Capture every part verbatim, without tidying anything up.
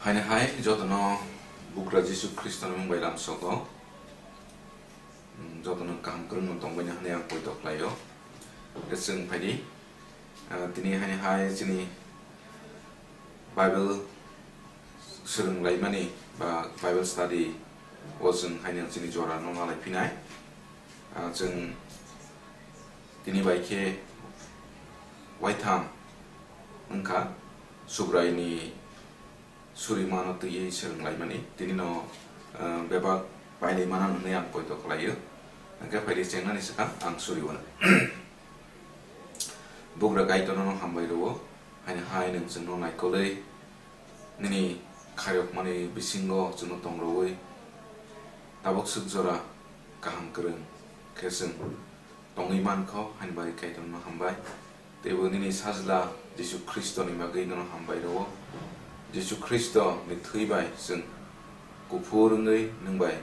Haini hai jotono Bugra Jisu Khristoni mung bai lamsogo, mm, jotono kaham kwrwngno tongbaino hwnwi ang poito khlaio. Tei chwng phaidi, ah, tini haini hai chini Bible swrwnglaimani ba Bible study o chwng haino chini jorano nalai phinai. Ah, chwng tini bai khe waitham wngkha Subraini surimano twiwi swrwnglaimani, tinino, ah, bebak pailai mana hwnwi ang poito khlaio. Hwnkhe phaidi chengnani swkang ang suriwano. Bugra Kaitorno hambai rwo, haini hai nwng chwngno naikolwi nini khairokmani bisingo chwngno tongrwwi tabuk swk jora kaham kwrwng khe chwng tongwi mankho, haini bagwi Kaitorno hambai. Teibo nini Sajla Jisu Khristoni bagwi nono hambai rwo. Jisu Khristoni thwi bai chwng kuphur wngwi nwng bai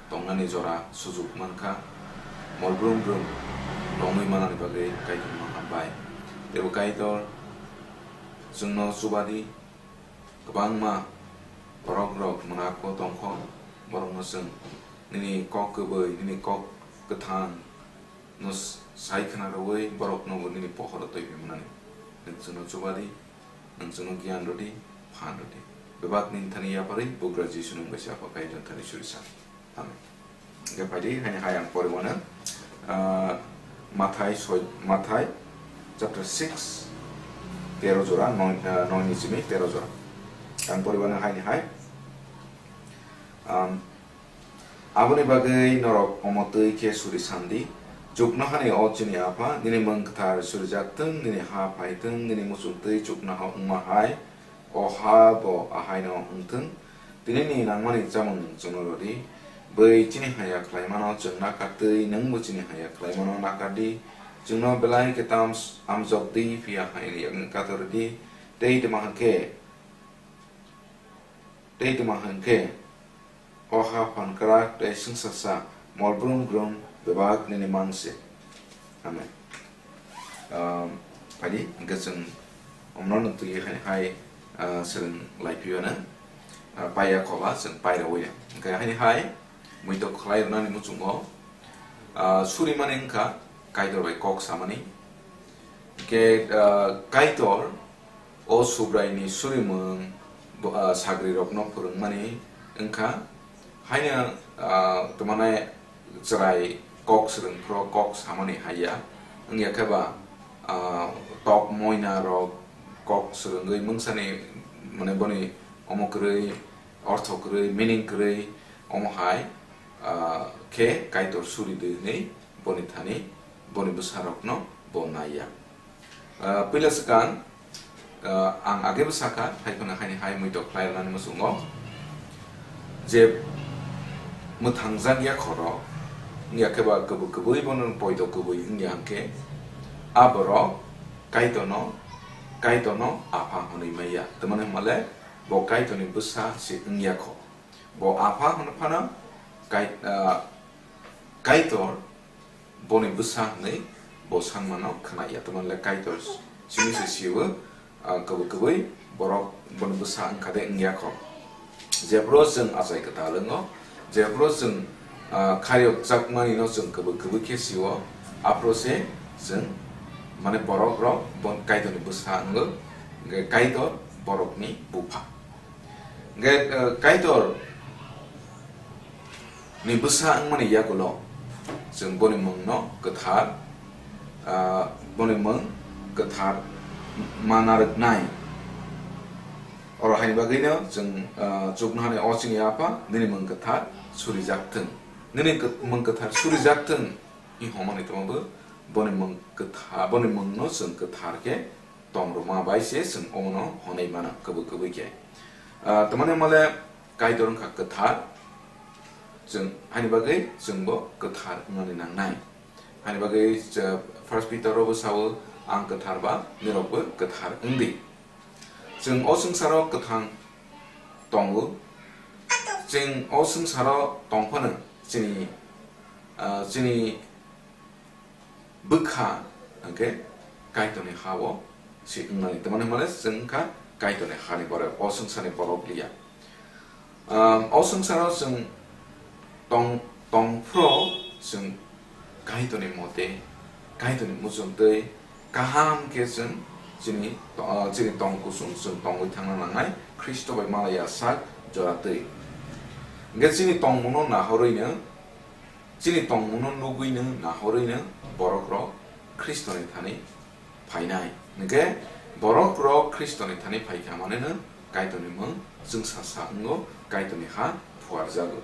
tongnani jora sujuk mankha. Mol brum brum tongwi manani bagwi Kaitorno hambai. Teibo Kaitor chwngno chubadi, kwbangma borok rok mwnakgo tongkho, borokno chwng nini kok kwbwi, nini kok kwthang no s-, sai khna rwwi borokno bo nini pohoro twi hwnwi mwnani. Nwng chwngno chubadi, nwng chwngno giyan rwdi, phan rwdi. Bebak nini thani yaparwi Bugra Jisu nwng bai se Apha Kaitor thani suri sa. Amen. Hwnkhe phaidi, haini hai ang poriwano, ah, Mathai soi, Mathai chapter six, tero jora, noi, ah, noi ni simi tero jora. Ang poriwano haini hai. Um, Aboni bagwi norok omo twi khe suri san di, Chuknohani o chini Apha, nini mung kwthar surijak thung, nini ha phai thung, nini muchung twi chuknoha wngma hai o ha bo ahaino wng thung. Tinini nangmani chamung nwng chwngno rw di. Bwi chini hamya khlaimano chwng nakar twi nwngbo chini hamya khlaimano nakar di. Chwngno belai khe ta amjok di, phiya hai yakni kator di. Tei tma hwn khe, tei tma hwn khe, o ha phan kwrak tei swngchar sa, mol brum brum bebak nini mang se. Amen. Um, phaidi, hwnkhe chwng omno no twi hai, hai, ah, swrwng lai phiyano, ah, paiya koba chwng pai rwya. Hwnkhe haini hai, muitok khlai rwnani muchungo, ah, surimani wngkha Kaitor bai kok samani. Hwnkhe, ah, Kaitor o Subraini surimung bo, ah, sagrirokno phwrwngmani wngkha. Haino, ah, tongmani chwrai kok swrwngphuru kok samani haiya. Wngya khe ba, ah, tok moina rok kok swrwngwi mungsani, mane, boni omo kwrwi, ortho kwrwi, meaning kwrwi, omo hai, ah, khe Kaitor suri di hwnwi boni thani boni bwsarokno bo naiya. Ah, puila swkang, ah, ang age bwsakha, hai phano haini hai muitok khlai rwnani muchungo je mwthangjak ya khorok, wngya khe ba kwbwi kwbwi bono poito kwbwi wngya hwnkhe, a borok Kaitorno, Kaitorno Apha hwnwi maya. Tamani hwnmale bo Kaitorni bwsa se wngya kho. Bo Apha hwnwi phano Kai-, ah, Kaitor boni bwsa hwnwi bo sanmano khna ya. Tamani le Kaitor simi se sio, ah, kwbwi kwbwi borok boni bwsa wngkha de wngya kho. Jephuru chwng achai kwtal wngo, jephuru chwng, ah, khairok jakmani no chwng kwbwi kwbwi khe sio, aphuru se chwng, mane, borok rok bon Kaitorni bwsa wngo, hwnkhe Kaitor borokni bupha. Hwnkhe, ah, Kaitor ni bwsa wngmani yagulo chwng boni mungno kwthar, ah, boni mung kwthar ma narwknai. Oro haini bagwino chwng, ah, chuknohani o chini Apha, nini mung kwthar surijak thung. Nini kw-, mung kwthar surijak thung, i hwnmani tongbo boni mung kwtha-, boni mungno chwng kwthar khe tong rwma bai se chwng omono hwnwi mano kwbwi kwbwi khe. Ah, tamani hwnmale Kaitor wngkha kwthar, chwng, haini bagwi chwngbo kwthar wngnani nangnai. Haini bagwi, ah, First Peter o bo sao, "Ang kwthar ba nirokbo kwthar wng di." Chwng o swngcharo kwthang tongo, chwng o swngcharo tong phano chini, ah, chini bwkha hwnkhe Kaitorni ha-o se wngnani. Tamani hwnmale chwng wngkha Kaitorni hani borok, o swngcharni borok liya. Um, o swngcharo chwng tong, tongphro chwng Kaitorni mote, Kaitorni muchungtwi kaham khe chwng chini, uh, chini tong kusung chwng tongwi thangna nangnai, Khristo bai malaya sak joratwi. Hwnkhe chini tongmungno nahorwino, chini tongmungno nugwino nahorwino borokrok Khristoni thani phainai. Hwnkhe borokrok Khristoni thani phaikha maneno Kaitorni mung chwngsa sa wngo, Kaitorni ha phuarjago.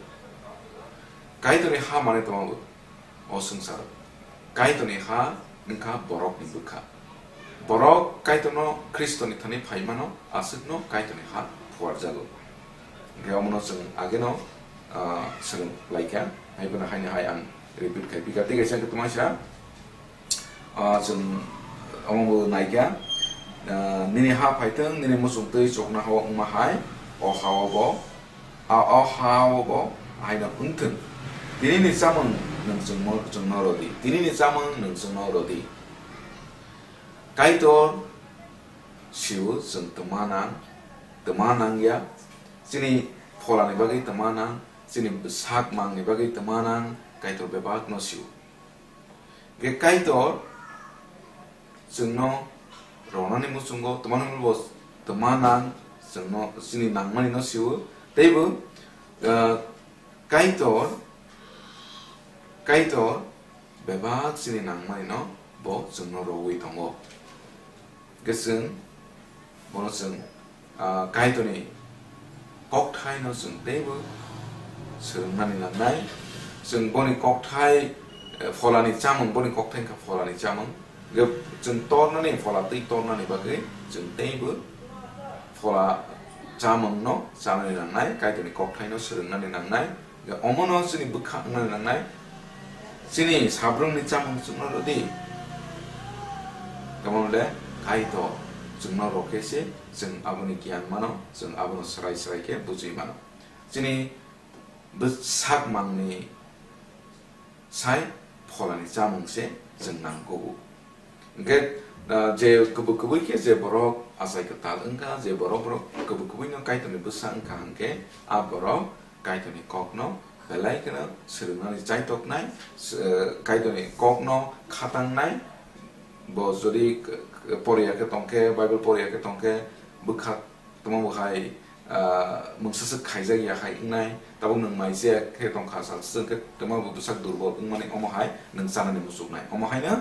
Kaitorni ha manwi tongmago o swngcharo. Kaitorni ha wngkha borokni bwkha. Borok Kaitorno Khristoni thani phaimano aswkno Kaitorni ha phuarjago. Hwnkhe omono chwng ageno, ah, swrwng laikha. Haiphano haino hai ang repeat khai phikha. Tei kaisa hwnkhe twmaisa, ah, chwng omo bo naikha, ah, nini ha phaithwng, nini muchungtwi chokna ha-o wngma hai, o ha-o bo, a, o ha-o bo haino wngthwng. Tinini chamung nwng chwngmo-, chwngno rwdi. Tinini chamung nwng chwngno rwdi. Kaitor sio chwng twma nang, twma nangya. Chini pholani bagwi twma nang, chini sak mangni bagwi twma nang, Kaitor bebakno sio. Hwnkhe Kaitor chwngno ronani muchungo twmani bo twma nang, chwngno chini nangmani no sio. Teibo, ah, Kaitor, Kaitor bebak chini nangmani no bo chwngno rowi tongo. Hwnkhe chwng bono chwng, ah, Kaitorni kokthaino chwng teibo swrwngnani nangnai. Chwng boni kokthai, eh, pholani chamung, boni kokthai wngkha pholani chamung. Hwnkhe chwng tornani, phola twi tornani bagwi chwng teibo phola chamungno chanani nangnai, Kaitorni kokthaino swrwngnani nangnai. Omono chini bwkha wngna nangnai, chini sabrumni chamung chwngno rwdi. Tamo le Kaitor chwngno rwkhe se chwng aboni giyan mano, chwng abono swrai swrai khe bujui mano. Chini bwsak mangni sai pholani chamung se chwng nangkugo. Hwnkhe, ah, je kubui kubui khe je borok achai kwtal wngkha, je borok, borok kubui kubui no Kaitorni bwsa wngkha hwnkhe, a borok Kaitorni kokno belai kheno swrwngnani chaitoknai, s-, eh, Kaitorni kokno khatangnai. Bo jodi k-, k-, poriya khe tongkhe, Bible poriya khe tongkhe, bwkha tamo bo hai, ah, mungsa swk khaijak ya hai wngnai, tabuk nwng mai chaya khe tongkha sal swk khe tamo bo bwsak durbol wngmani omo hai nwng chanani muchuknai. Omo haino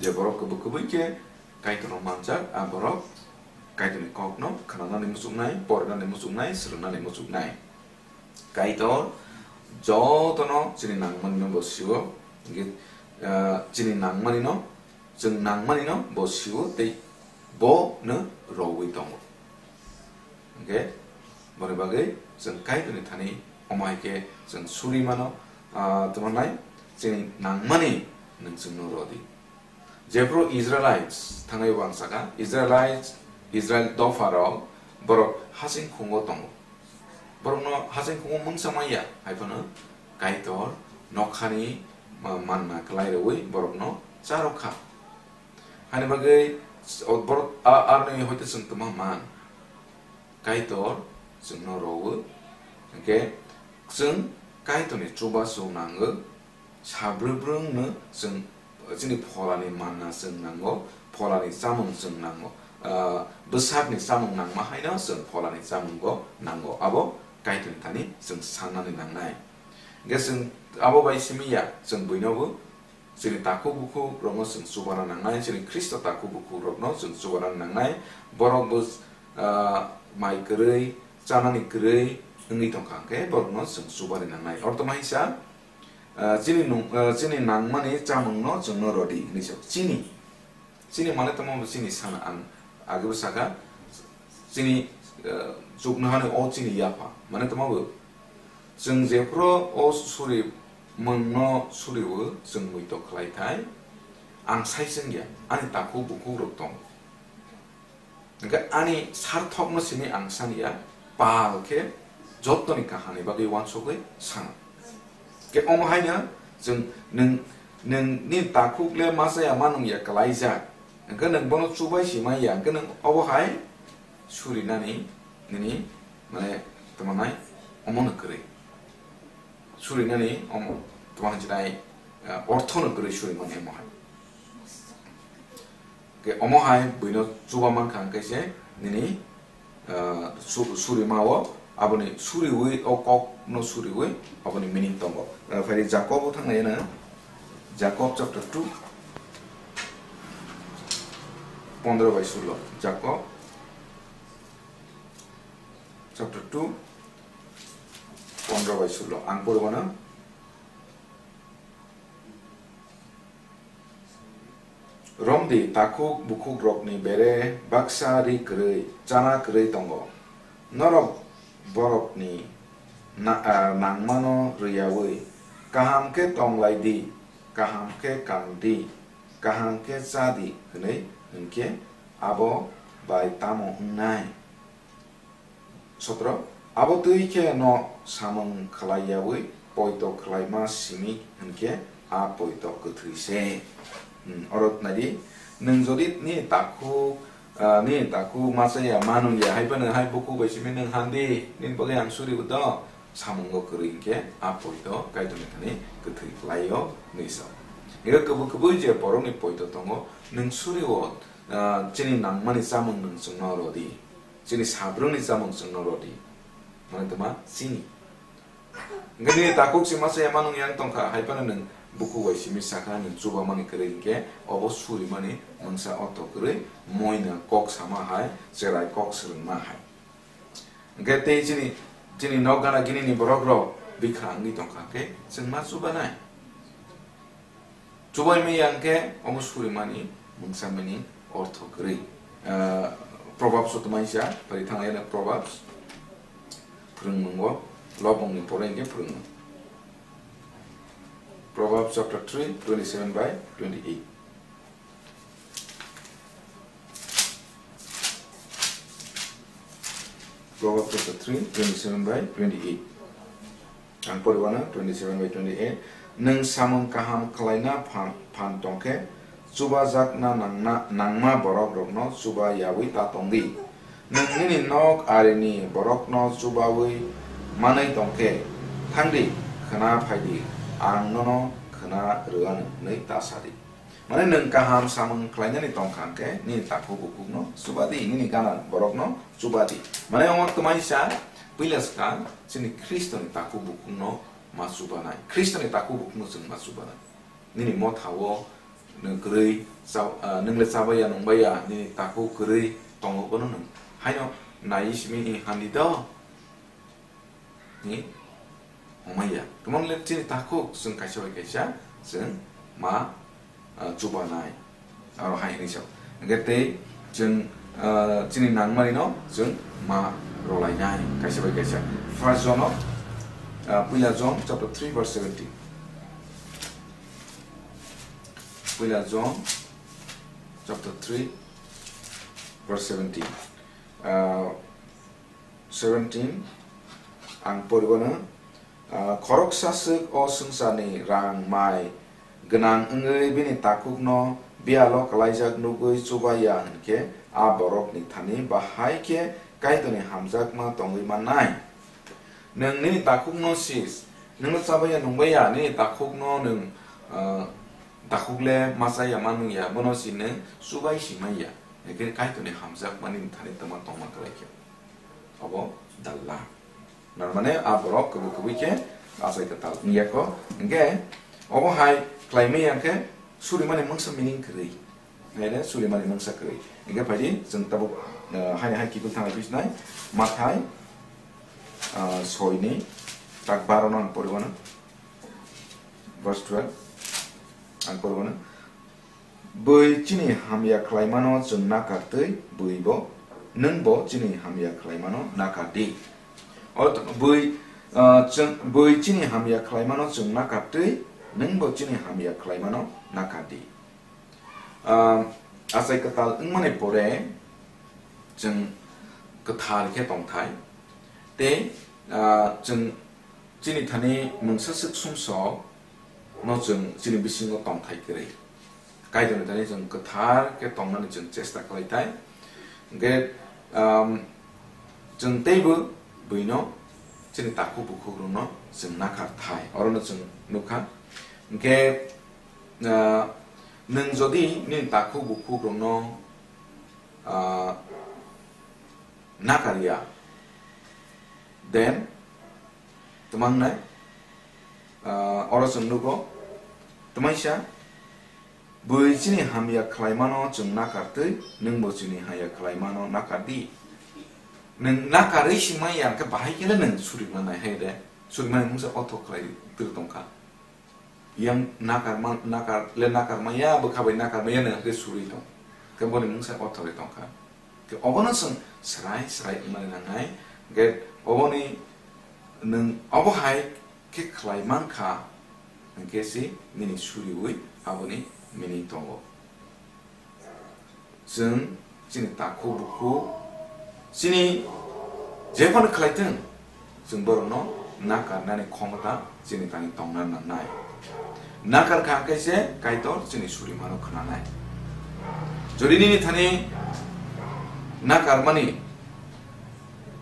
je borok kubui kubui khe Kaitorno manjak, a borok Kaitorni kokno khnanani muchuknai, porinani muchuknai, swrwngnani muchuknai. Kaitor jotono chini nangmanino bo sio, hwnkhe, ah, chini nangmanino, chwng nangmanino bo sio tei bono rowi tongo. Hwnkhe boni bagwi chwng Kaitorni thani omo hai khe chwng suri mano, ah, tamo nai chini nangmani nwng chwngno rwdi. Jephru Israelites thangwi uansaka, Israelites, Israel dopharok borok hasing khungo tongo. Borokno hasing khungo mungsa manya, hai phano Kaitor nokhani ma-, manna kwlai rwui borokno charwkha. Hani bagwi o borok a-, aroni hoite chwng tongma man. Kaitor chwngno rwo, hwnkhe chwng Kaitorni chubachu nango, sabrwbrwngno chwng chini pholani manna chwng nango, pholani chamung chwng nango, ah, bwsakni chamung nangma haino chwng pholani chamungo nango, abo Kaitorni thani chwng sannani nangnai. Hwnkhe chwng abo bai simi ya, chwng buinobo chini takhuk bukhuk rokno chwng chubana nangnai, chini Khristo takhuk bukhuk rokno chwng chubana nangnai. Borok bo, ah, mai kwrwi, chanani kwrwi wngwi tongkha, hwnkhe borokno chwng chubani nangnai. Orthomaisa, ah, chini nung-, ah, chini nangmani chamungno chwngno rwdi hwnwi sa-, chini. Chini mane tamo bo chini sana ang agebo saka, chini, eh, chuknohani o chini yapha. Mane tamo bo chwng jephru o suri mungno suriwo chwng muitok khlai thai, ang sai chwngya, ani takhuk bukhuk rok tongo. Hwnkhe ani sarthokno simi ang saniya, pal khe jottoni kahamni bagwi uansugwi sana. Khe omo haino chwng nwng, nwng nini takhuk le ma chaya ma nungya kwlaijak. Hwnkhe nwng bono chubai si manya, hwnkhe nwng obo hai surinani nini, mane, tamo nai, Omono kwrwi. Surinani omo, tamo hinjinai, ah, orthono kwrwi surimani omo hai. Ke omo hai buino chuba mankha hwnkhe se nini, ah, su-, surima o aboni suriwi, o kokno suriwi aboni meaning tongo. Ah, phai Jakob o thangnaino, Jakob chapter two, pondro bai sulo. Jakob chapter two, pondro bai sulo. Ang pori mano. Romdi, takhuk bukhukrokni bere baksa ri kwrwi, chana kwrwi tongo. Norok borokni na-, ah, nangmano rwyaui, kaham khe tong lai di, kaham khe kan di, kaham khe cha di hwnwi hwn khe abo bai tamo wngnai? Sotro, abo twi khe no samung khlai yaui poito khlaima simi hwn khe a poito kwthwi se. Hmm, oro nai di, nwng jodi nini takhuk, ah, nini takhuk ma cha ya, ma nung ya, hai phano hai bukhuk bai simi nwng han di, nini bagwi ang suri bo do, samungo kwrwi hwn khe a poito Kaitorni thani kwthwi khlai-o hwnwi sa-o. Ego kwbwi kwbwi je borokni poito tongo, nwng suri-o, ah, chini nangmani chamung nwng chwngno rw di. Chini sabrwngni chamung chwngno rw di. Mane twma chini. Hwnkhe nini takhuk se masa ya manung yang tongkha, hai phano nwng bukhuk bai simi sakha nwng chubamani kwrwi hwnkhe obo surimani mungsa ortho kwrwi moina kok sama hai, cherai kok swrwngma hai. Hwnkhe tei chini, chini nok gana gini ni borok rok bikha wngwi tongkha khe chwng ma chubanai. Chubai maya hwnkhe omo surimani mungsa mani ortho kwrwi. Ah, Proverbs o twmai sa, pari thang yana Proverbs. Phwrwngmungo, lobongni pore hwnkhe phwrwngmung. Proverbs chapter three, twenty-seven by twenty-eight. Proverbs chapter three, twenty-seven by twenty-eight. Ang poriwano twenty-seven by twenty-eight. Nwng samung kaham khlaina phan, phan tongkhe, chubajakna nangna, nangma borok rokno chuba yaui ta tongdi. Nwng nini nok arini borokno chubaui manwi tongkhe, thangdi, khwna phaidi, ang nono khwna rwano hwnwi ta sadi. Mane nwng kaham samung khlainani tongkha hwnkhe nini takhuk bukhukno chubadi, nini gana borokno chubadi. Mane omo twmai sa puila swkang chini Khristoni takhuk bukhukno ma chubanai. Khristoni takhuk bukhukno chwng ma chubanai. Nini motha-o nwng kwrwi cha-, ah, nwng le chabaiya nungbaiya, nini takhuk kwrwi tongo bono nwng haino naiwi simi handi do. Ni homaiya. Kwbang le chini takhuk chwng kaisa bai kaisa chwng ma, ah, chubanai. Aro hai hwnwi sa. Hwnkhe tei chwng, ah, chini nangmani no chwng ma rwlainai kaisa bai kaisa. First John o, ah, puila John chapter three verse seventeen. Puila John chapter three verse seventeen. Ah, seventeen, ang poriwano, ah, khoroksa swk o swngcharni rang mai gwnang wngwi bini takhukno biyalo kwlaijak nugwi chubaiya hwnkhe, a borokni thani bahai khe Kaitorni hamjakma tongwi mannai. Nwng nini takhukno sis, nwngno chabaiya nungbaiya, nini takhukno nwng, ah, takhuk le ma chaya ma nungya, bono si nwng chubai si manya, hwnkhe Kaitorni hamjakma nini thani twma tongma kwlai khe. Obo dalla. Narmane a borok kwbwi kwbwi khe achai kwtal wngya kho. Hwnkhe obo hai khlai manya khe surimani mungsa meaning kwrwi. Haire surimani mungsa kwrwi. Hwnkhe phaidi chwng tabuk, ah, haini hai kiphil thangwi phisnai. Mathai, ah, soi ni tak baro no ang poriwano. Verse twelve. Ang poriwano. Bui chini hamya khlaimano chwng nakar twi, bui bo, nwng bo chini hamya khlaimano nakar di. Ot-, bui, ah, chwng, bui chini hamya khlaimano chwng nakar twi, nwng bo chini hamya khlaimano nakar di. Ah, achai kwtal wngmani pore chwng kwthar khe tongthai tei, ah, chwng chini thani mungsa swk sumsok no chwng chini bisingo tongthai kwrwi. Kaitorni thani chwng kwthar khe tongnani chwng chesta khlai thai. Hwnkhe, um, chwng teibo buino chini takhuk bukhukrokno chwng nakar thai, orono chwng nukha. Hinkhe, ah, nwng jodi nini takhuk bukhukrokno, ah, nakar ya, then twmangnai, ah, oro chwng nugo, twmaisa, bui chini hamya khlaimano chwng nakar twi, nwngbo chini hamya khlaimano nakar di. Nwng nakarwi si manya hwnkhe bahai kheno nwng suri manai hai de, suri mani mungsa othok khlai twi tongkha. Yang nakar man, nakar le nakar manya, bwkha bai nakar manya nwng hwnkhe suri tong. Khe boni mungsa othorwi tongkha. Khe obono chwng srai srai wngmani nangnai. Khe oboni nwng obo hai khe khlai mankha, hwnkhe se nini suriui aboni meaning tongo. Chwng chini takhuk bukhuk, chini jephano khlai thung, chwng borokno nakarnani khomota chini thani tongna nangnai. Nakar kha hwnkhe se Kaitor chini surimano khwnanai. Jodi nini thani nakarmani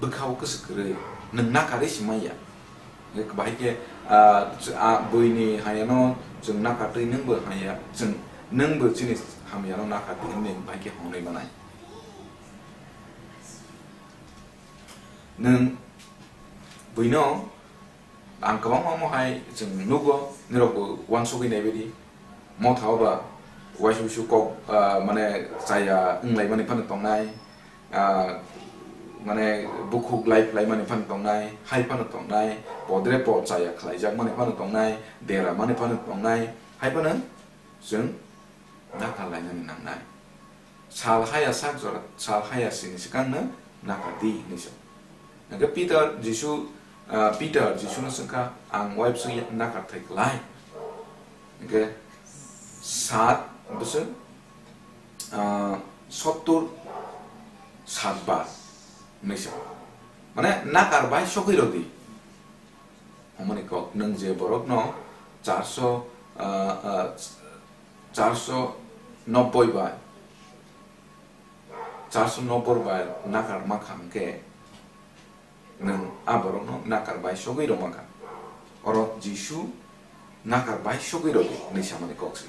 bwkha-o kwswk kwrwi, nwng nakarwi se manya. Bahai khe, ah, ch-, ah, buini hayano chwng nakar twi nwngbo haya, chwng, nwngbo chini hamyano nakar twi hwnwi bahai khe hwnwi manai. Nwng buino ang kwbangma omo hai chwng nugo, nirokbo uansugwi naibaidi. Motha oba uaisuisu kok, ah, mane chaya wnglaimani phano tongnai, ah, mane bukhuk lai phlaimani phano tongnai, hai phano tongnai, podre po chaya khlaijakmani phano tongnai, deramani phano tongnai, hai phano chwng nakar lainani nangnai. Sal haya sak jora, sal haya sini swkangno nakar di hwnwi sa. Hwnkhe Peter, Jisu, ah, Peter Jisuno swngkha, "Ang uaibwswk ya-, nakar thai klai?" Hwnkhe sat bwswk, ah, sottur sat bar hwnwi sa. Mane nakar bai sogwi rw di. Hwnmani kok, nwng je borokno charso, ah, ah, charso nobboi bai, charso nobboi bai nakar mankha hwnkhe, nwng a borokno nakar bai sogwi rw mankha. Oro Jisu nakar bai sogwi rw di hwnwi samani kok se.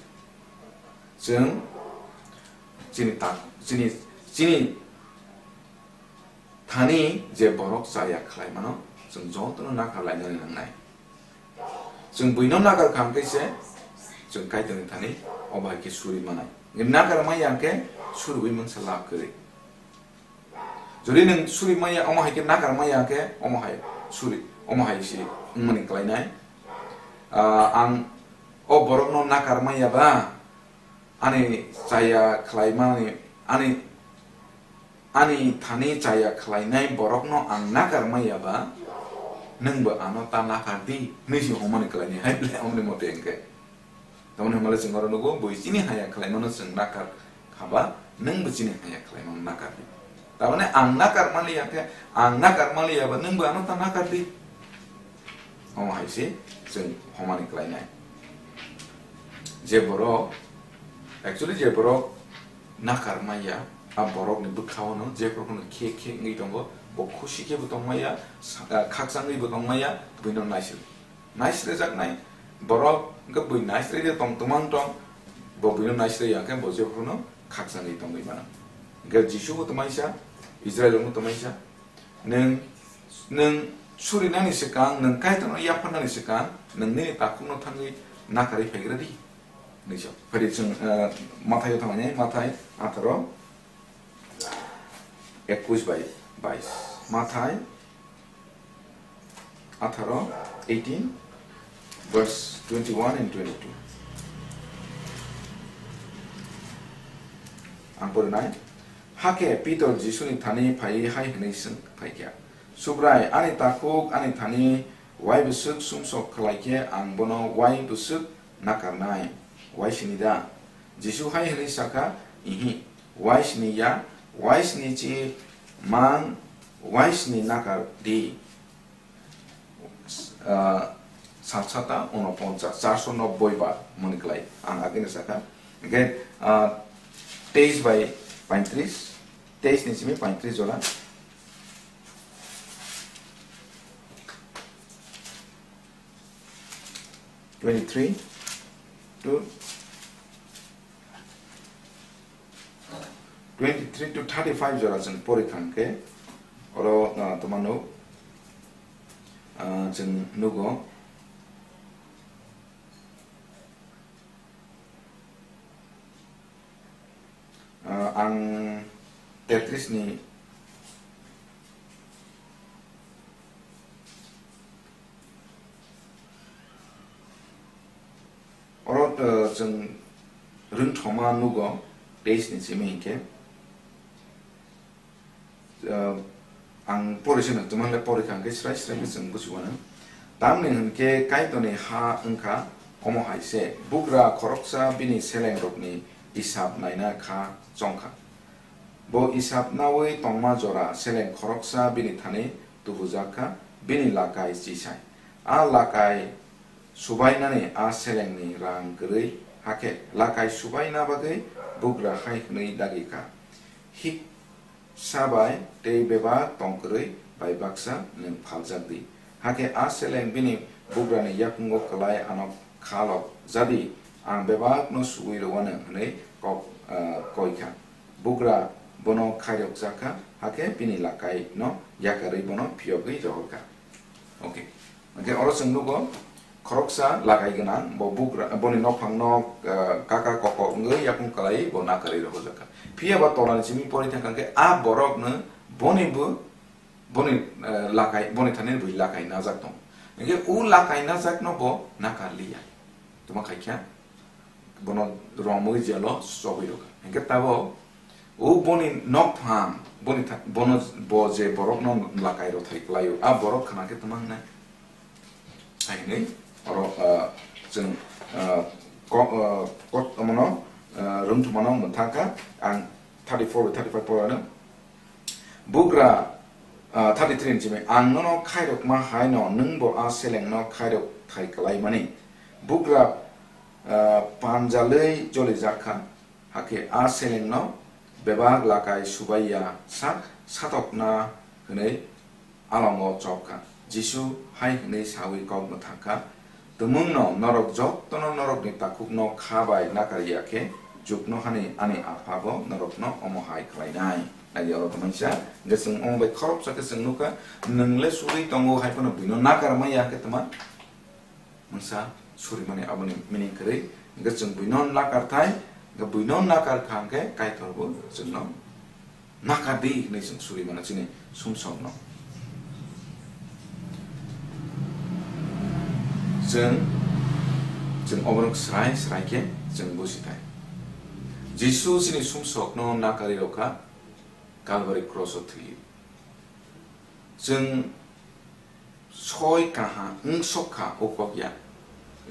Chwng chini ta-, chini, chini thani je borok chaya khlaimano, chwng jotono nakar lainani nangnai. Chwng buino nakar kha hwnkhe se, chwng Kaitorni thani obo hai khe suri manai. Nakar manya hwnkhe suriui mungsa lab kwrwi. Jodi nwng suri manya, omo hai khe nakar manya hwnkhe, omo hai suri, omo hai se wngmani klainai. Ah, ang o borokno nakar manya ba, ani chaya khlaimani, ani, ani thani chaya khlainai borokno ang nakar manya ba, nwngbo ano ta nakar di, hwnwi se hwnmani klainai hai ble, omoni mote hwnkhe. Tamoni hwnmale chwng oro nugo, bui chini haya khlaimano chwng nakar khaba, nwngbo chini haya khlaimano nakar di. Tamoni ang nakar manliya khe, ang nakar manliya ba, nwngbo ano ta nakar di. Omo hai se chwng hwnmani klainai. Je borok, actually je borok nakar manya, a borokni bwkhao no je borokno khe khe wngwi tongo, bo khusi khe bo tong manya, sa-, ah, khakchangwi bo tong manya, buino naisir-, naisrejaknai borok, hwnkhe bui naisrede tong twmang tong, bo buino naisre ya khe bo je borokno khakchangwi tongwi mano. Hwnkhe Jisu bo twmaisa, Israel rok bo twmaisa, Nwng, nwng surinani swkang, nwng Kaitorno yapharnani swkang, nwng nini takhukno thangwi nakarwi phaigra di. Hwnwi sa. Phai di chwng, eh, Mathaio thanglainai, Mathai atharo, ekush bai bais. Mathai atharo, eighteen, verse twenty-one and twenty-two. Ang porinai. Hakhe Pitor Jisuni thani phaiwi hai hwnwi swng phaikha, "Subrai, ani takhuk ani thani uaibwswk sumsok khlai khe ang bono uaibwswk nakarnai, uaisini da?" Jisu hai hwnwi sakha, "Ihi, uaisini ya, uaisini chi mang, uaisini nakar di." Ah, sat sata unoponchas, charso nobboi bar moni klai ang agini sakha. Hingke, ah, teis bai paintris, teis ni simi paintris jora. twenty-three to twenty-three to thirty-five jora chwng pori thang khe oro, ah, tongmano, ah, chwng nugo. Ah, ang tetris ni oro, ah, chwng rwngthoma nugo, teis ni simi hinkhe. Ah, ang pori se nang, tongmani le pori kha, hwnkhe srai srai khe chwng buchi uanw. Tamni hwnkhe Kaitorni ha wngkha omo hai se, bugra khoroksa bini selengrokni isap naina kha chongkha. Bo isap naui tongma jora seleng khoroksa bini thani tubujak kha, bini lakai chisai. A lakai subainani a selengni rang kwrwi, hakhe lakai subaina bagwi bugra hai hwnwi dagi kha, "Hik sa bai tei bebak tong kwrwi bai baksa nwng phaljak di. Hakhe a seleng bini bugrani yakungo kwlai ano khalok jadi, ang bebakno suwi rwano," hwnwi kok, ah, koi kha. Bugra bono khairokjak kha, hakhe bini lakai no yakarwi bono phiyogwi rohor kha. Okay. Hwnkhe oro chwng nugo, khoroksa lakai gwnang, bo bugra, boni nokphang no, ah, kaka koko wngwi yakung kwlaiwi bo nakarwi rohorjak kha. Phiya ba tola ni simi pori thang kha khe a borok no boni bo, boni, ah, lakai, boni thani bui lakai najak tong. Hwnkhe u lakai najak no bo nakar liya. Tuma khai kha, bono romwi jelo chobwi rwkha. Hwnkhe tabok o boni nokphang, boni tha-, bono, bo je borokno lakai rw thai kwlaio, a borok khna khe tuma wngnai? Hai hwnwi oro, ah, chwng, ah, ko-, ah, kot omono, ah, rwngthomano mwthang kha, ang thirty-four bai thirty-five poro ano. Bugra, ah, thirty-three ni simi, "Ang nono khairokma hai no, nwng bo a selengno khairok thai kwlaimani." Bugra, ah, panjalwi jolijak kha, hakhe a selengno bebak lakai subaiya sak satokna hwnwi alongo chop kha. Jisu hai hwnwi saui kok mwthang kha, "Tumungno norok jotono norokni takhukno kha bai nakar ya khe, juknohani ani Apha bo norokno omo hai khlainai." Nai oro tongmani sa, hwnkhe chwng omo bai khoroksa khe chwng nukha, nwng le suri tongo hai phano buino nakar maya khe tma? Mungsa surimani aboni meaning kwrwi, hwnkhe chwng buino nakar thai, hwnkhe buino nakar kha hwnkhe Kaitor bo chwngno nakar di hwnwi chwng suri mano chini sumsokno. Chwng, chwng oborok srai srai khe chwng buji thai. Jisu chini sumsokno nakarwi rw kha, Kalvari cross o thwiwi. Chwng soi kaha wng sok kha o kok ya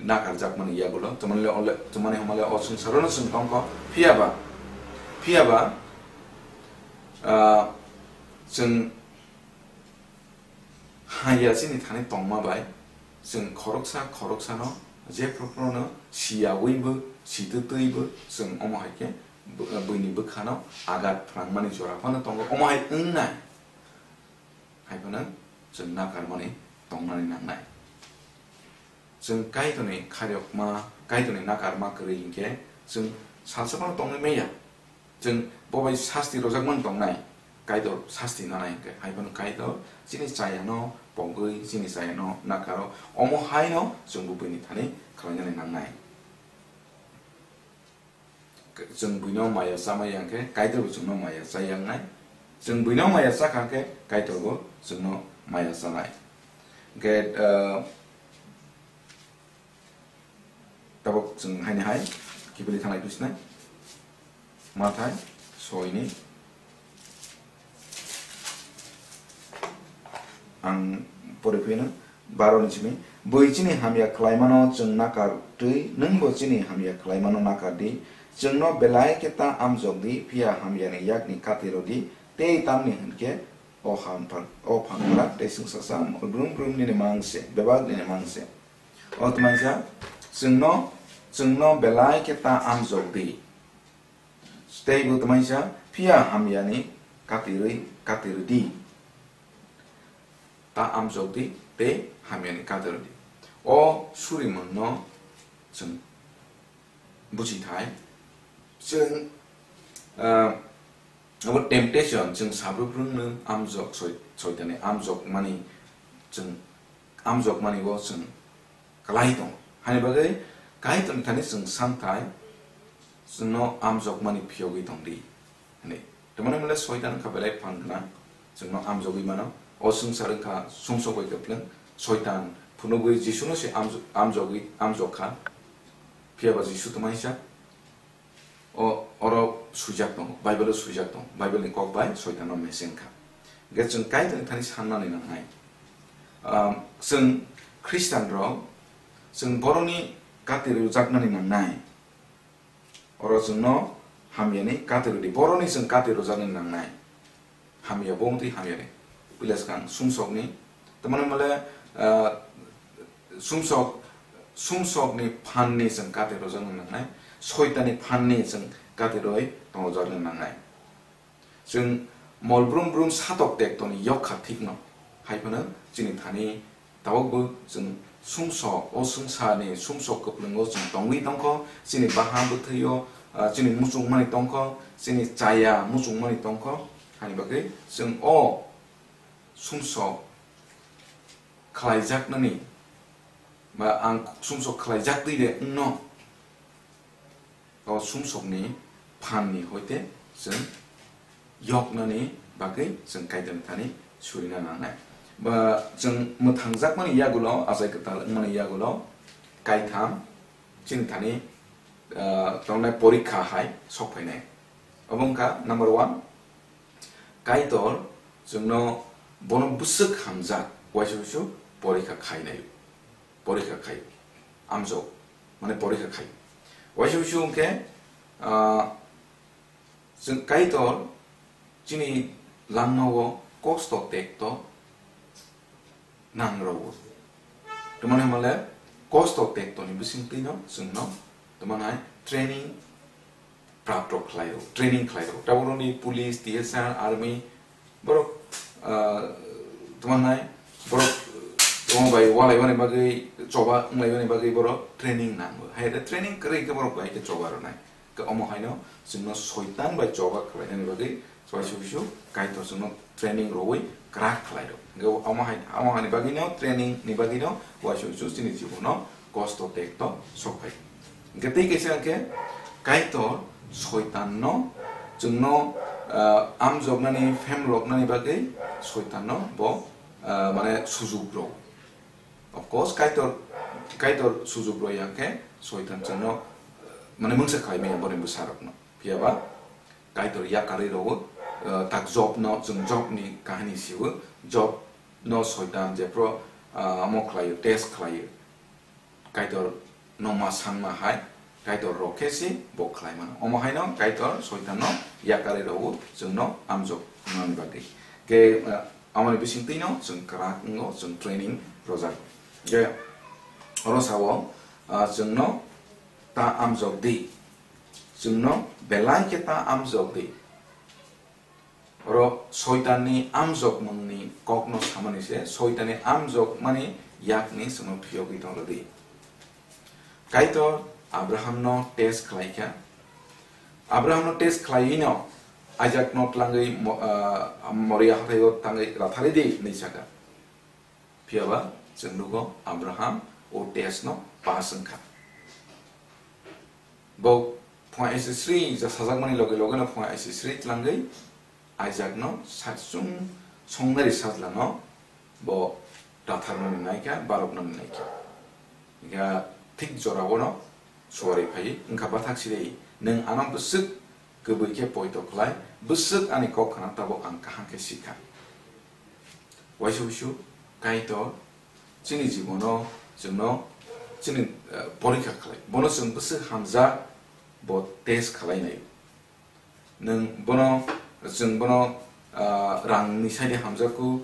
nakarjakmani yagulo, tongmani le ole, tongmani hwnmale o swngsarono chwng tongkho, phiyaba, phiyaba, ah, chwng haya chini thani tongma bai, chwng khoroksa khoroksano jephru phruno siyawibo, sitwtwibo chwng omo hai khe bu-, buini bwkhano agat phrangmani jora phano tongo, omo hai wngnai. Hai phano chwng nakarmani tongnani nangnai. Chwng Kaitorni khairokma, Kaitorni nakarma kwrwi hinkhe chwng salsa phano tongwi manya. Chwng bo bai sasti rojakmani tongnai, Kaitor sasti nanai hinkhe. Hai phano Kaitor chini chayano pogwi, chini chayano nakaro. Omo haino chwngbo buini thani khlainani nangnai. Chwng buino maya chamaya hwnkhe Kaitor bo chwngno maya chaya wngnai. Chwng buino maya chakha hwnkhe Kaitor bo chwngno maya chanai. Hwnkhe, ah, tabuk chwng haini hai kibili thanglai twi sinai. Mathai soini. Ang pori phino baro ni simi, bui chini hamya khlaimano chwng nakar twi, nwngbo chini hamya khlaimano nakar di. Chwngno belai khe ta amjok di, phiya hamyani yakni kati rw di, tei tamni hwn khe o ham phang, o phang phra tei swngsa sa brum brum nini mang se, bebak nini mang se. O tmaisa, chwngno, chwngno belai khe ta amjok di. Tei bo tmaisa, phiya hamyani katirwi, katirdi. Ta amjokdi tei hamyani katirdi. O surimungno Chwng buchi thai, chwng, ah, abo temptation, chwng sabruk rwngno amjok, soi-, soitani amjokmani, chwng amjokmani o chwng kwlai tongo. Hani bagwi Kaitorni thani chwng santhai chwngno amjokmani phiyogwi tongdi. Hwnwi. Tamoni hwnle soitan wngkha belai phan gwnang, chwngno amjogwi mano. O swngchar wngkha sumsok bai kwplwng. Soitan phunugwi Jisuno se amj-, amjogwi, amjokha. Phiyaba Jisu twmaisa. O, oro swijak tongo, Bible-o swijak tongo. Bible-ni kok bai soitanno mese wngkha. Hwnkhe chwng Kaitorni thani sannani nangnai. Am, chwng Khristianrok, chwng boroni kati rwjaknani nangnai. Oro chwngno hamyani kati rwdi. Boroni chwng kati rwjaknani nangnai. Hamya bo wngtwi hamya de. Pila swkang sumsokni, tamani male, ah, sumsok, sumsokni phanni chwng kati rwjakna nangnai, soitani phanni chwng kati rwi tongjakna nangnai. Chwng mol brum brum satok tektoni yokha thikno, hai phano chini thani Tabukbo chwng sumsok, o swngcharni sumsok kwplwngo chwng tongwi tongkho, chini bahan bwthwio, ah, chini muchungmani tongkho, chini chaya muchungmani tongkho, hani bagwi chwng o sumsok khlaijaknani ba ang sumsok khlaijaktwi de wngno. O sumsokni phanni hoite chwng yoknani bagwi chwng Kaitorni thani surina nangnai. Ba chwng mwthangjakmani yagulo, achai kwtal wngmani yagulo kaitham chini thani, ah, tongnai porikha hai sok phainai. Obo wngkha number one, Kaitor chwngno bono bwswk hamjak uaisa uisu porikha khainai. Porikha khai, amjok, mane porikha khai. Uaisa uisu hwnkhe, ah, chwng Kaitor chini langmao kosto tekto nangrwo. Tamani hwnmale kosto tektoni bisingtwino chwngno tamani hai training prapto khlaio, training khlaio. Taboroni police, T S R, army, borok, ah, tongmanai, borok tongma bai walaimani bagwi, choba wnglaimani bagwi borok training nango. Hai da training kwrwi khe borok bai khe choba rwnai. Khe omo haino chwngno soitan bai choba khlainani bagwi uaisa uisu Kaitor chwngno training rwui kwrak khlairok. Hwnkhe omo hai, omo haini bagwino, training ni bagwino uaisa uisu chini jibono kosto tekto sok phai. Hwnkhe tei kaisa hwnkhe Kaitor soitanno chwngno, ah, amjoknani, phemloknani bagwi soitanno bo, ah, mane sujuk rw. Of course, Kaitor, Kaitor sujuk rw ya hwnkhe soitan chwngno, ah, mane mungsa khlai maya boni bwsarokno. Phiyaba Kaitor yakarwi rwo, ah, tak Jobno, chwng Jobni kahini sio, Jobno soitan jephru, ah, omo khlaio, test khlaio. Kaitor no ma sangma hai, Kaitor rok khe si bo khlai mano. Omo haino Kaitor soitan no yakarwi rwo chwngno amjok nani bagwi. Ke, ah, amoni bisingtwi no chwng kwrak wngo, chwng training rwjak. Je oro sao, ah, chwngno ta amjok di, chwngno belai khe ta amjok di. Oro soitanni amjokmungni kokno samani se, soitanni amjokmani yakni chwngno phiyogwi tong rwdi. Kaitor Abrahamno test khlai kha. Abrahamno test khlaiwi no Isaakno tlangwi Mo-, ah, Moria hathaio tangwi ratharwi di hinwi sakha. Phiyaba chwng nugo Abraham o test no pass wngkha. Bo phung S S three ja sajakmani loge loge no phung S S three tlangwi Isaakno sachung songnari sajlano bo ratharnani naikha, baroknani naikha. Hingkha thik jorao no suari phai wngkha bathak siri, nwng ano bwswk kwbwi khe poito khlai, bwswk ani kok khna tabuk ang kaham khe sikha. Waisa wuisu Kaitor chini jibono chwngno chini, eh, porikha khlai. Bono chwng bwswk hamjak bo test khlai nai. Nwng bono, chwng bono, ah, rangni side hamjakgo,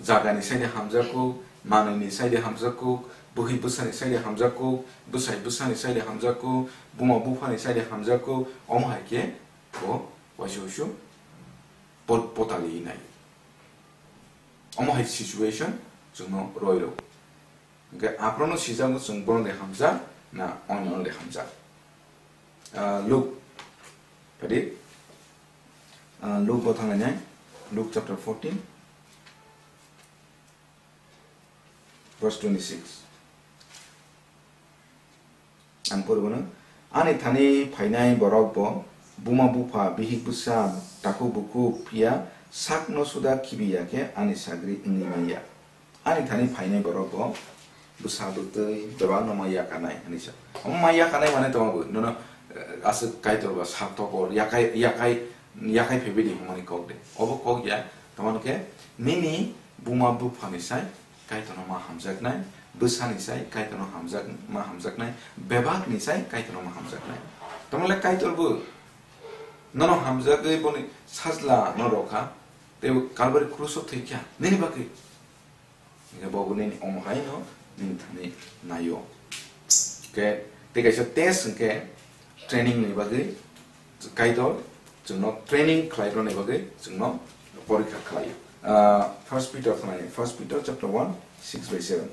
jagani side hamjakgo, manwini side hamjakgo, bwkhwi bwsani side hamjakgo, bwsai bwsani side hamjakgo, buma buphani side hamjakgo, omo hai khe bo waisa wuisu pot-, potali nai. Omo hai situation chwngno roi rw. Hwnkhe aphrono sijakgo chwng bono de hamjak, Na, only, only hamjak. Ah, Luke, padi? Ah, Luke bo thanglainai, Luke chapter fourteen, verse twenty-six. Ang poribono, ani thani phainai borok bo buma bupha, bihik bwsa, takhuk bukhuk phiya sakno suda khibiya khe ani sagri wngwi manya. Ani thani phainai borok bo bwsa bwtwi bebakno ma yakarnai hinwi sa. Omo ma yakarnai mane tamo bo nono, eh, aswk Kaitor ba sarthok o yakai, yakai, yakai phaibai di hwnmani kok de. Obo kok ya, tamo hwnkhe nini buma buphani sai Kaitorno ma hamjaknai, bwsani sai Kaitorno hamjak-, ma hamjaknai, bebakni sai Kaitorno ma hamjaknai. Tamo le Kaitor bo nono hamjagwi boni sajla no rokha, tei Kalbari kruso thwikha nini bagwi. Hingke bo bo nini omo hai no nini thani naio. Hingke tei kaisa test hingke training ni bagwi Kaitor chwngno training khlai rwni bagwi chwngno porikha khlaio. Ah, First Peter khlai, First Peter chapter one, six by seven.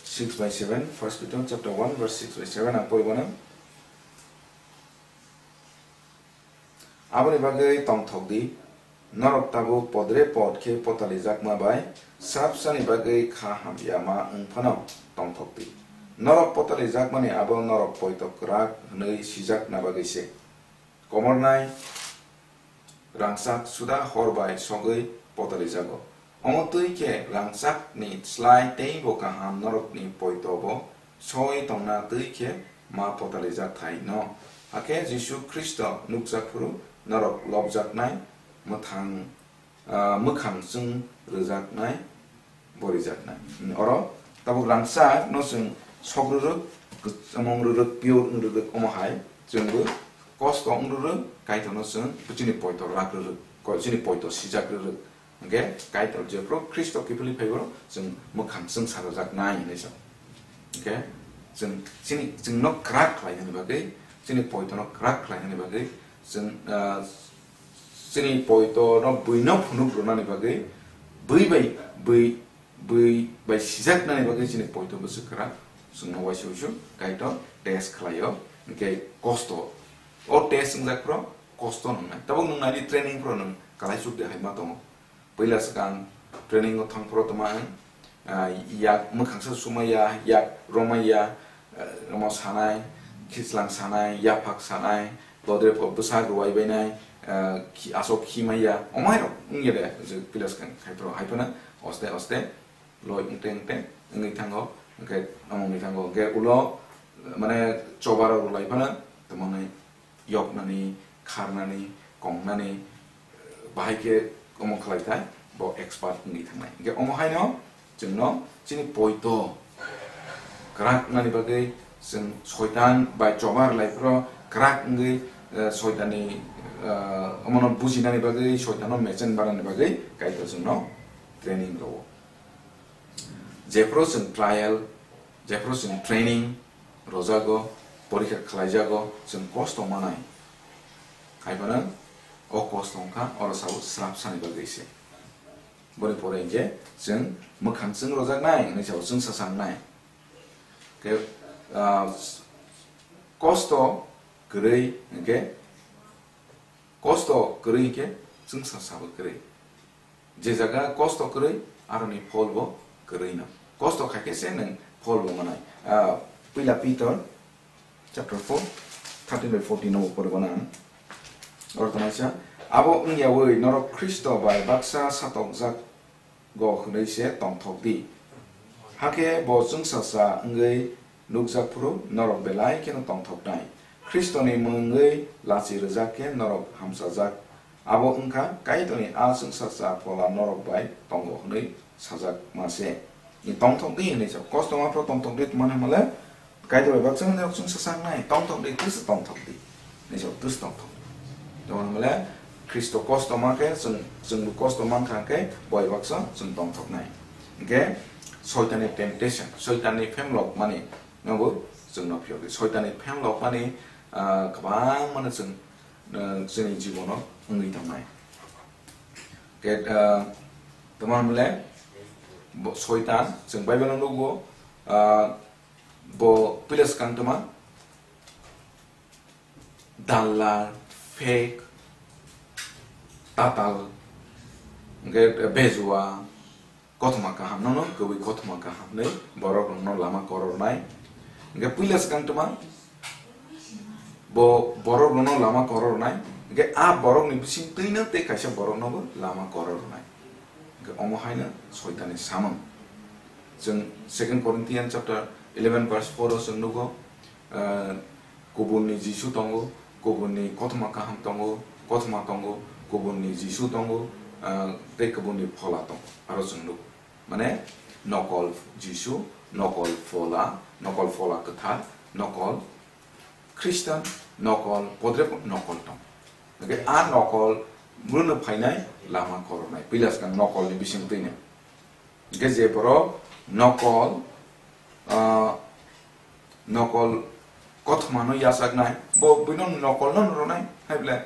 Six by seven, First Peter chapter one, verse six by seven, ang poribo na. Aboni bagwi tongthok di, norok tabuk podre pod khe potalijakma bai srapsani bagwi kha hamyama wng phano tongthok di. Norok potalijakmani abo norok poito kwrak hwnwi sijakna bagwi se. Komornai rangchak suda hor bai sogwi potalijago. Omo twi khe rangchakni slai teibo kaham norokni poito bo soi tongna twi khe ma potalijakthai no. Hakhe Jisu Khristo nukjak phuru norok lobjaknai mwthang, ah, mwkhang chwng rwjaknai, borijaknai. Oro tabuk rangchak no chwng sok rwrwk, kwchomong rwrwk, pure wng rwrwk, omo hai chwngbo kosto wng rwrwk, Kaitor no chwng chini poito rak rwrwk, ko-, chini poito sijak rwrwk. Hingke Kaitor jephru Khristo kiphilwi phaibo chwng mwkhang chwng sarojaknai hinwi sa. Hingke chwng chini, chwngno kwrak khlainani bagwi, chini poitono kwrak khlainani bagwi chwng, ah, chini poitono buino phunuk rwnani bagwi, bui bai, bui, bui bai sijaknani bagwi chini poito bwswk kwrak chwngno waisa waisa Kaitor test khlaio, hingke kosto. O test wngjak phro kosto nwngnai. Tabuk nwng naidi training phro nwng kalai chuk de hai ma tongo. Puila swkang training o thang phro tongma ang, ah, yak mwkhang sa sumaiya, yak romaiya, eh, omo sanai, khislang sanai, yaphak sanai, bodre pho bwsak ruwai bainai, eh, khi-, asok khimaiya, omo hai rok wngya de, je puila swkang khai phro hai phano oste oste loi wngte wngte wngwi thango, hwnkhe omo wngwi thango, hwnkhe ulo, mane, choba rok rwlai phano tongmani yoknani, kharnani, kongnani, bahai khe omo khlai thai, bo expert wngwi thangnai. Hingke omo haino chwngno chini poito kwrak wngnani bagwi chwng soitan bai choba rwlai phro kwrak wngwi, eh, soitanni, eh, omono bujinani bagwi, soitanno mechen barnani bagwi Kaitor chwngno training rwo. Jephru chwng trial, jephru chwng training rojago, porikha khlaijago, chwng kosto manai. Haiphano o kosto wngkha oro sao srapsani bagwi se. Boni pore hinkhe chwng mwkhang chwng rojaknai hinwi sao chwngsa sangnai. Khe, ah, kosto kwrwi hinkhe, kosto kwrwi hinkhe chwngsa sabo kwrwi. Je jaga kosto kwrwi, aroni phol bo kwrwi no. Kosto khaikhe se nwng phol bo manai. Ah, Puila Pitor chapter four, thirteen by fourteen no poribo na. Oro tongnaisa, abo wngyawi norok Khristo bai baksa satokjak go hwnwi se tongthok di. Hakhe bo chwngsasa wngwi nukjak phuru norok belai kheno tongthoknai. Khristoni mungwi lachi rwjak khe norok hamchajak. Abo wngkha Kaitorni a chwngsasa phola norok bai tongo hwnwi sajakma se. Tongthok di hwnwi sa, kosto ma phuru tongthok di tongmani hwnle Kaitor bai baksa norok chwngsa sangnai, tongthok di, twisa tongthok di. Ni sa, twisa tongthok. Tongmani hwnle Khristo kosto ma khe chwng, chwngbo kosto mankha khe boi baksa chwng tongthoknai. Hwnkhe Soitanni temptation, Soitanni phemlok mani nobo chwngno phiyok di. Soitanni phemlok mani, ah, kwbangmano chwng, ah, chwngni jibono wngwi tongnai. Hwnkhe, ah, tongmani hwnle Bo Soitan, chwng Bible-o nukgo, ah, bo puila swkang twma dalla, fake, tatal, hwnkhe bejua, kothoma kaham, nono kwbwi kothoma kaham hinwi borok rokno lama korornai. Hwnkhe puila swkang twma bo borok rokno lama korornai, hwnkhe a borokni bising twino tei kaisa boroknobo lama korornai. Hwnkhe omo haino Soitanni samung. Chwng Second Corinthians chapter eleven verse four o chwng nugo, ah, kubunni Jisu tongo, kubunni kothoma kaham tongo, kothoma tongo, kubunni Jisu tongo, ah, tei kubunni phola tongo. Aro chwng nugo. Mane nokol Jisu, nokol phola, nokol phola kwthar, nokol Khristan, nokol, podrep nokol tong. Hwnkhe a nokol mrwno phainai lama korornai. Puila swkang nokolni bising twino. Hwnkhe je borok nokol, ah, nokol kothomano yachaknai, bo buino nokolno rwnai, hai ble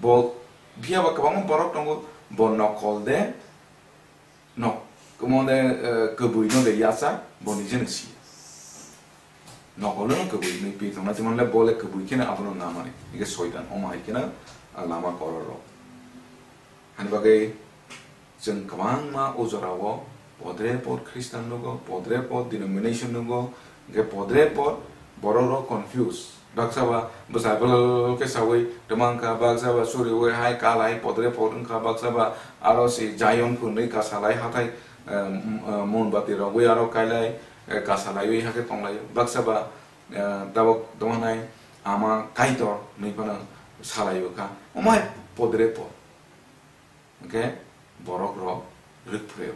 bo phiya ba kwbangma borok tongo, bo nokol de, nok-, omo de, eh, kwbwino de yachak, bo nijeno si. Nokolno kwbwi hinwi pi tongna, tei manle bo le kwbwi kheno abono namani. Hwnkhe Soitan omo hai kheno, ah, lama kororok. Hani bagwi chwng kwbangma o jorao podrepot Khristan nugo, podrepot denomination nugo, hwnkhe podrepot borok rok confuse. Baksa ba bwsai belal khe saui twma wngkha, baksa ba suriui hai kalai podrepot wngkha, baksa ba aro se Zion phunwi kasalai hathai, eh, m-, eh, monbati rogwi aro kailai, eh, kasalaiwi hakhe tonglaio. Baksa ba, eh, tabok tongmanai ama Kaitor hinwi phano salaio kha. Omo hai podrepot. Hwnkhe borok rok rwk phuru.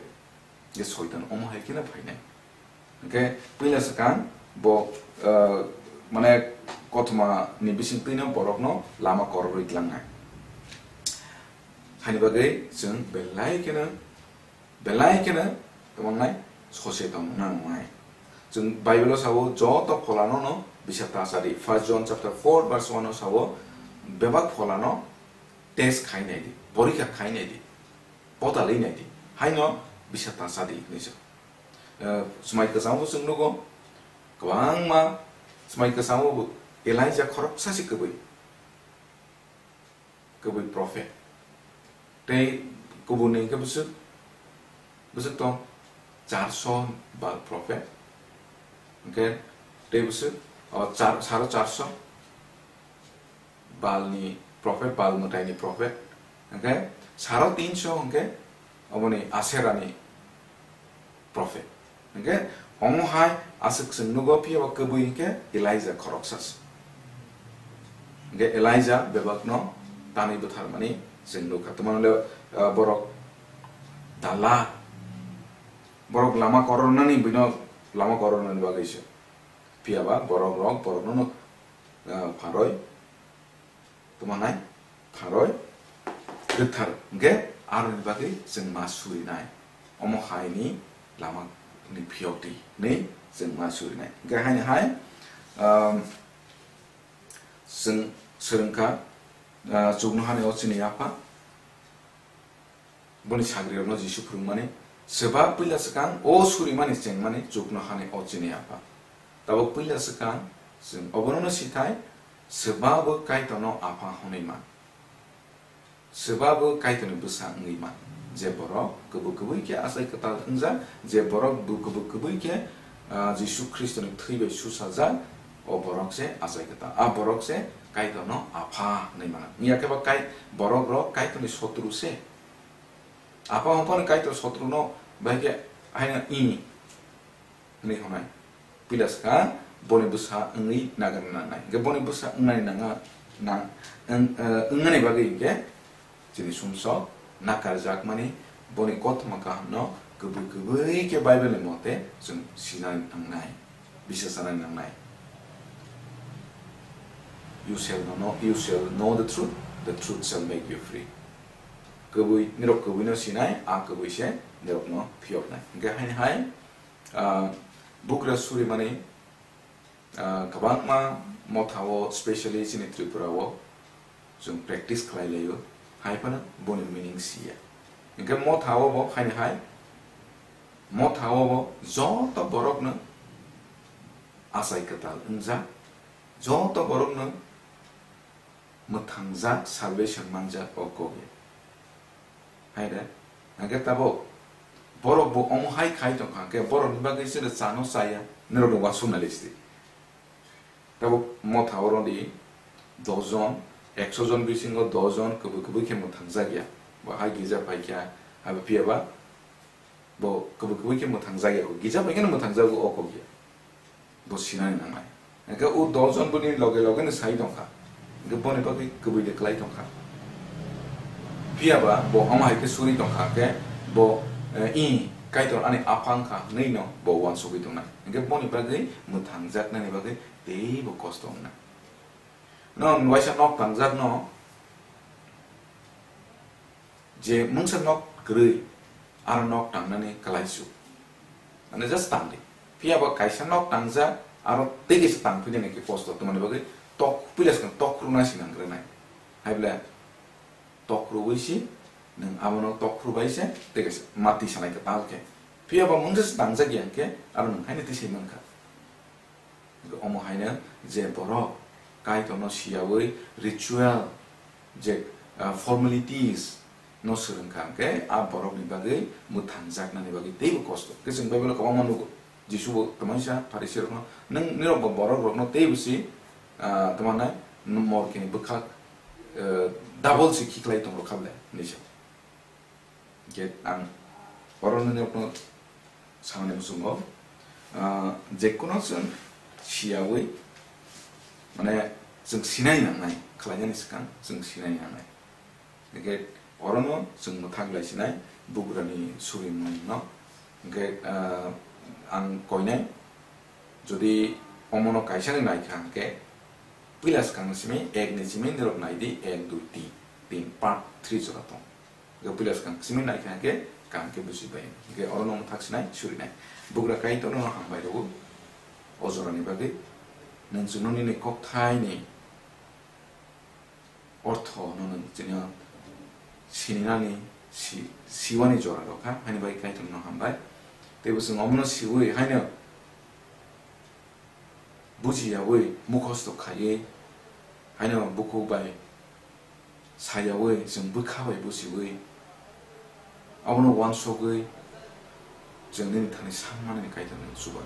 Hwnkhe Soitan omo hai kheno phainai. Hwnkhe puila swkang bo, ah, mane kothoma ni bising twino borokno lama kororwi tlangnai. Hani bagwi chwng belai kheno, belai kheno tongmangnai, soseton wngna nangnai. Chwng Bible o sao joto pholano no bisa ta chadi. First John chapter four verse one o sao bebak pholano test khai nai di, porikha khai nai di, potalwi nai di, haino bisa ta chadi hinwi sa. Eh, swmai kwchango chwng nugo, kwbangma swmai kwchango bo Elijah khoroksa se kwbwi, kwbwi prophet. Tei kubuni hwnkhe bwswk, bwswk tong charso Baal prophet. Hwnkhe tei bwswk, o char-, saro charso Baalni prophet, Baal mwtaini prophet. Hwnkhe saro tinso hwnkhe oboni Aserani prophet. Hwnkhe omo hai aswk chwng nugo, phiya ba kwbwi hwnkhe Elijah khoroksa se. Hwnkhe Elijah bebakno tanwi bwtharmani chwng nukha. Tamo le, ah, borok dalla, borok lama korornani, buino lama korornani bagwi se. Phiya ba borok rok borokno, ah, pharoi tongmanai, pharoi kwthar hwnkhe aroni bagwi chwng ma surinai. Omo haini lama ni phiyok di hinwi chwng ma surinai. Hwnkhe haini hai, um, chwng swrwngkha, uh, chuknohani o chini yapha. Boni sagrirokno Jisu phwrwngmani, swba puila swkang o surimani chengmani chuknohani o chini yapha. Tabuk puila swkang chwng obono no sithai, swba bo Kaitorno Apha hwnwi man. Swba bo Kaitorni bwsa wngwi man. Je borok kwbwi kwbwi khe achai kwtal wngjak, je borok bo kwbwi kwbwi khe, ah, Jisu Khristoni thwi bai suchajak, o borok se achai kwtal. A borok se Kaitorno Apha hwnwi mano. Wngya khe bo Kai-, borok rok Kaitorni sotru se. Apa hwnphano Kaitor sotrono bai khe haino i hwnwi hwnai. Puila swkang boni bwsa wngwi nagarna nangnai. Hwnkhe boni bwsa wngnani nanga, nang, wng-, eh, wngnani bagwi hwnkhe chini sumsok nakarjakmani boni kothoma kahamno kwbwi kwbwi khe Bible ni mote chwng sinani nangnai, bisa sanani nangnai. You shall know, you shall know the truth, the truth shall make you free. Kwbwi, nirok kwbwino sinai, a kwbwi se nirokno phiyoknai. Hwnkhe haini hai, ah, bugra surimani, ah, kwbangma mothao, specially chini Tripura o, chwng practice khlai laio, hai phano boni meaning siya. Hwnkhe mothao bo haini hai, Motha o bo joto borokno achai kwtal wngjak, joto borokno mwthangjak, salvation manjak o kok ya. Hai de, hwnkhe tabuk borok bo omo hai khai tongkha, hwnkhe borokni bagwi chwngno chano chaya, norokno uansukna listi. Tabuk motha oro di dos jon, ekso jon bisingo dos jon kwbwi kwbwi khe mwthangjak ya. Bo hai gija paikha, abo phiya ba bo kwbwi kwbwi khe mwthangjak ya, gija bai kheno mwthangjak o kok ya. Bo sinani nangnai. Hwnkhe o dos jon boni loge loge no sai tongkha. Hwnkhe boni bagwi kwbwi de kwlai tongkha. Phiya ba bo omo hai khe suri tongkha khe bo, eh, i Kaitor ani apha wngkha hwnwi no bo uansugwi tongnai. Hwnkhe boni bagwi mwthangjaknani bagwi teibo kosto wngnai. No waisa nok tangjak no, je mungsa nok kwrwi aro nok tangnani kwlaisu. Mane just tangdi. Phiya ba kaisa nok tangjak aro tei kaisa tangphidi nai khe kosto, tamani bagwi tok, pilas khe tok khuruna sinang rwnai. Hai ble tok khurui si, nwng abono tok khuru bai se tei kaisa mati sanai kwtal khe. Phiya ba mungsa se tangjak ya khe aro nwng haino tei sai mankha. Omo haino je borok Kaitorno siyaui ritual je, ah, formalities no swrwngkha, hwnkhe a borokni bagwi mwthangjaknani bagwi teibo kosto. Hwnkhe chwng Bible-o kwbangma nugo, Jisu bo kwmaisa Pharisirokno, "Nwng, nirok bo borokrokno teibo si, ah, tamo nai, mor kini bwkhak, eh, double si khiklai tongrok kha ble," hinwi sa. Hwnkhe ang oro nini rokno sanani muchungo, ah, jekhuno chwng siyaui, mane chwng sinai nangnai, khlainani swkang chwng sinai nangnai. Hwnkhe orono chwng mwthang lai sinai bugrani surimung no. Hwnkhe, ah, ang koinai, jodi omono kaisani naikha hwnkhe, puila swkang simi ek ni simi nirok naidi, ek, dui, tin, tin, part three jora tong. Hwnkhe puila swkang simi naikha hwnkhe kaham khe buji bai. Hwnkhe orono mwthak sinai, surinai. Bugra Kaitorno hambai rwo o jorani bagwi. Nwng chwngno nini kokthaini ortho no nwng chwngno sininani, si-, siwani jora rwkha, haini bagwi Kaitorno hambai. Teibo chwng omono siwi haino bujiyaui, mukhosto khaiwi, haino bukhuk bai sayaui, chwng bwkha bai busiwi, abono uansugwi chwng nini thani sanmani Kaitorno chuba.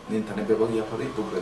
Nini thani bebak yaphagwi bugra